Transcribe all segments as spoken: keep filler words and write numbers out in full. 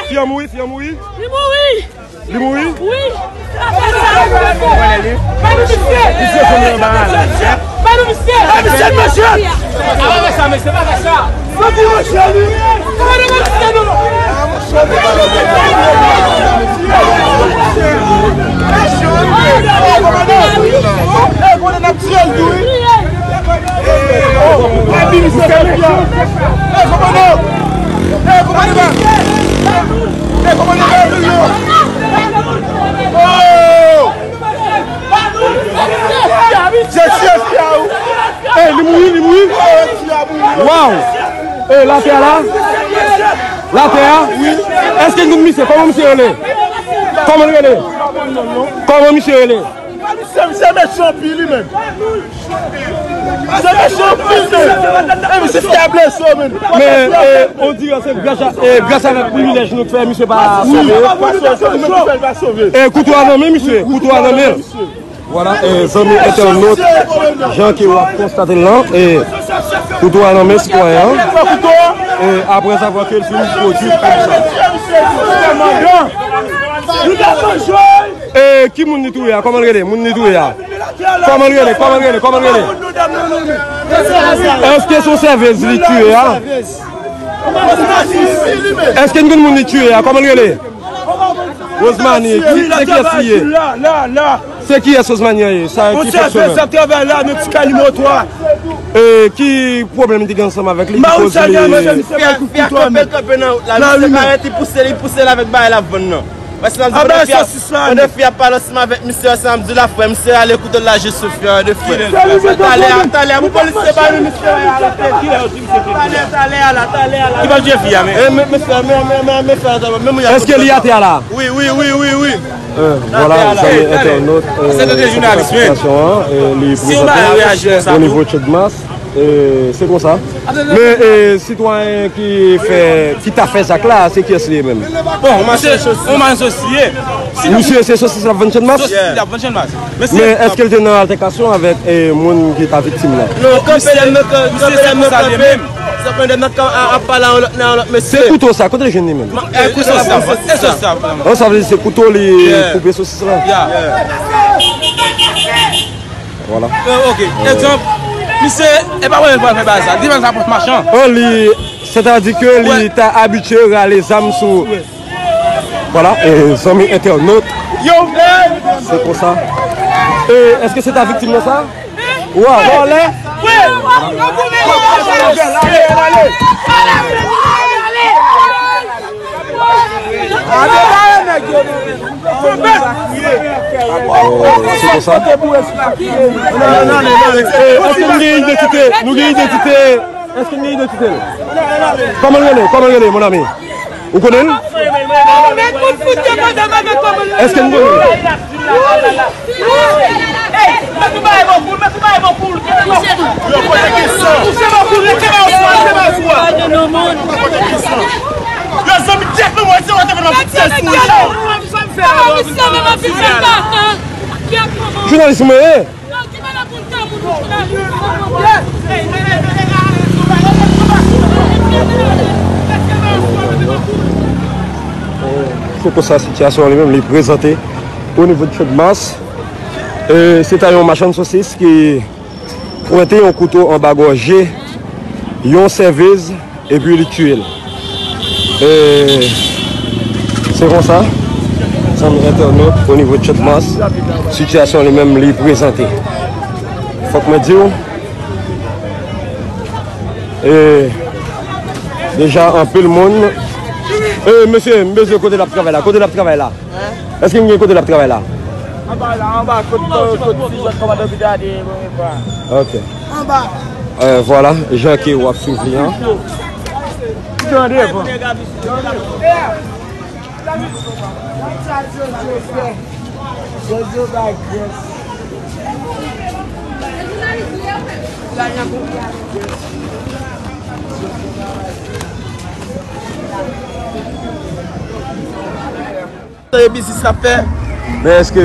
Fi an mouri, fi an mouri. Li mouri. Li mouri? Wi. Ba nou misye. Misye fè anba la. Ba nou misye. Ba misye, mesye. Pa fè sa, mesye, pa fè sa. Ba nou misye, nou. Ba nou misye, nou. Hey, konnen n ap tiye l tou, wi. Hey, konnen n ap tiye l tou, wi. Hey, konnen n ap tiye l tou, wi. Hey, konnen n ap tiye l tou, wi. Oh! Jezi, Jezi, oh! Hey, li mouri, li mouri. Waw! Hey, latè a la? Latè a? Wi. Èske nou misye? Kòman misye rele? Kòman l rele? Kòman misye rele? Se, se mesye anpil, li menm. Se mesye anpil, men. E, misye fè blese, men. Men, e, on dirait se grâce à, e, grâce avèk privilèj nou k fè misye pa sove. Pa sove, se nou menm ki fè l pa sove. E, kouto a nan men misye, kouto a nan men. Vwala, e, zanmi entènot, jan ke w ap konstate l lan, e, kouto a nan men sitwayen an. E, après avoir ke l fin pwodui kòm sa. E, ki moun li touye a? Kòman l rele? Moun li touye a? Kòman l rele? Kòman l rele? Kòman l rele? Èske se yon sèvez li tiye a? Èske n konn moun li tiye a? Kòman l rele? Rosemary, ki, se kiyès li ye? Se kiyès Rosemary an ye? Sa ki fonksyonè? E ki pwoblèm li te gen ansanm avèk li ki koz li? Fi a, fi a kanpe, l kanpe nan wout la, misye parèt, li pouse, li pouse l avèk bagay l ap vann nan. Paske l ap di pandan fi a, pandan fi a pale ansanm avèk misye, sa ap di la, frè, misye rale kouto l la jis sou fi a, de frè. Talè a, talè a, pou polisye ba nou misye a la tèt. Talè, talè a la, talè a la. Ki pa tchwe fi a, men? E, men, men, men, men, men, men, men, men, èske li atè a la? Wi, wi, wi, wi, wi. E, vwala, zanmi entènot, e, sitiyasyon an, e, li prezante onivo Channmas. E, se konsa. Men, e, sitwayen ki fè, ki ta fè zak la, se kiyès li ye menm? Bon, misye, yon mann sosis li ye. Misye, se sosis l ap vann Channmas? Sosis li ap vann Channmas. Men èske l te nan altèkasyon avèk, e, moun ki ta viktim nan? Non, kanpe, misye, misye se konsa li ye menm. Sa pandan n ap pale a yon lòt, nan yon lòt mesye. Se kouto sa, kote l jwenn li menm? E, kouto sa, e sosis sa. An, sa vle di se kouto li koupe sosis la? Vwala. E, ok. Egzanp, misye, e pa mwen menm pral fè bagay sa. Li menm sa pòs machan. An, li, sètadi ke li ta abitye rale zam sou. Vwala, e, zanmi entènot. Se konsa. E, èske se ta viktim nan sa? Wa, vòlè. Se konsa. E, èske nou gen idantite? Nou gen idantite? Èske nou gen idantite? Kòman l rele? Kòman l rele, mon ami? Ou konnen l? Èske n konnen l? Jounalis mwen ye. Se konsa sitiyasyon an li menm li prezante o nivo de Channmas. E, se ta yon machann sosis ki pwente yon kouto anba gòje yon sèvez epi li tiye l. E, se konsa, zanmi entènot, o nivo de Channmas, sitiyasyon li menm li prezante. Fòk mwen di w, e, deja anpil moun. E, mesye, m bezwen kote l ap travay la, kote l ap travay la. Èske n gen kote l ap travay la? Anba la, anba, kot, kot, kot ti jòn kòmandan Pita te premye fwa. Ok. Anba. E, vwala, jan ke w ap swiv li an. Jan devan. Jojo bay grès. Tande biznis l ap fè. Men èske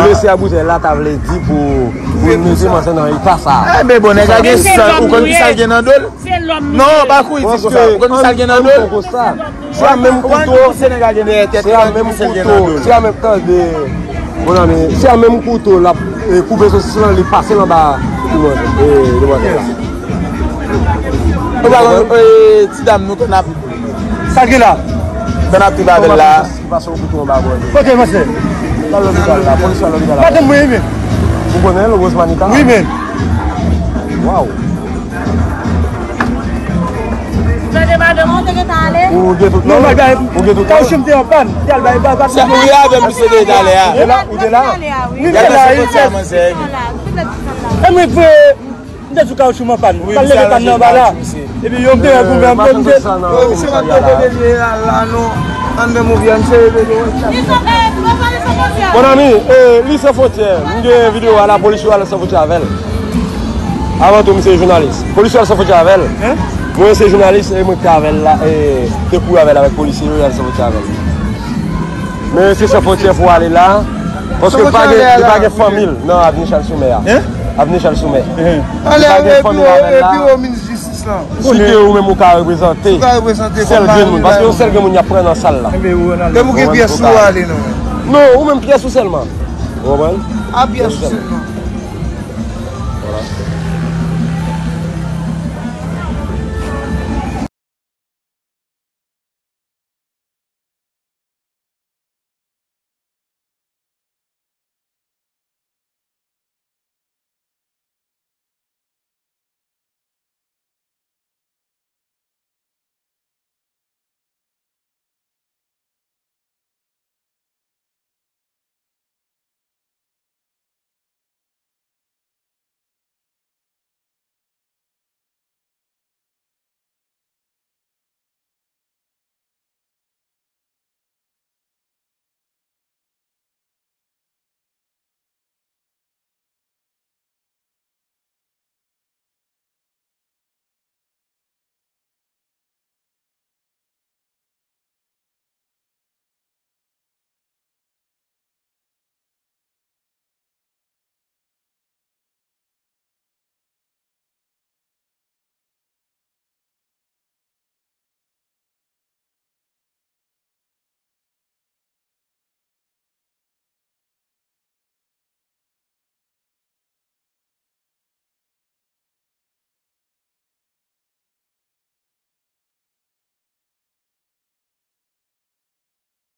blese a boutèy la ta vle di pou, pou nou mete manzè nan eta sa a? Enben bon, nèg la gen san, ou konn ki sa l gen nan do l? Non, pa kouri di konsa. Ou konn ki sa l gen nan do l? Se a menm kouto, se nèg la gen dèyè tèt li, se a menm kouto, se a menm, tande, mon ami, se a menm kouto l ap, eh, koupe sosis lan, li pase l anba limon, eh, limon la. Ou pa konn, eh, ti dam nou konn ap, sa gen la? Konn ap viv avè l la. Pase yon kouto anba bò li. Kote, monchè? L al lopital la, polis la lopital la. Madanm mwen, wi, men. Ou konnen l, Rosemanita? Wi, men. Waw. Tande madanm ou te gentan ale? Ou gen tout non? Ou gen tout non? Kawchou m te an pàn. Li al bay, bay, bay. Se pou li avè m misye te talè a. Ou te la? Ou te la? Wi, m te la, wi. E mwen vre. M te sou kawchou m an pàn. Wi, m te leve pàn nan anba la. Epi yo m te wè gouvènman m te. Yo, misye pa t dwe te deye al la non. An men mouvye a, misye leve yo. Mon ami, eh, li San Fwontyè. M gen videyo a, lapolis yo al San Fwontyè avè l. Avan tou, m se jounalis. Polis yo al San Fwontyè avè l. Mwen se jounalis e mwen ki te avè l la, e te kouri avè l avèk polisye yo, y al San Fwontyè avè l. Men se San Fwontyè pou ale la, paske li pa gen, li pa gen fanmi l nan Avni Chal Soumè a. Avni Chal Soumè. Li pa gen fanmi l avè l la. Epi ou minis jistis lan. Si ke ou menm ou ka reprezante sèl grenn moun, paske yon sèl grenn moun y ap pran nan sal la. Depi ou gen pyès ou ale non. Non, ou menm pyès ou sèlman. Ou konprann? A pyès ou sèlman.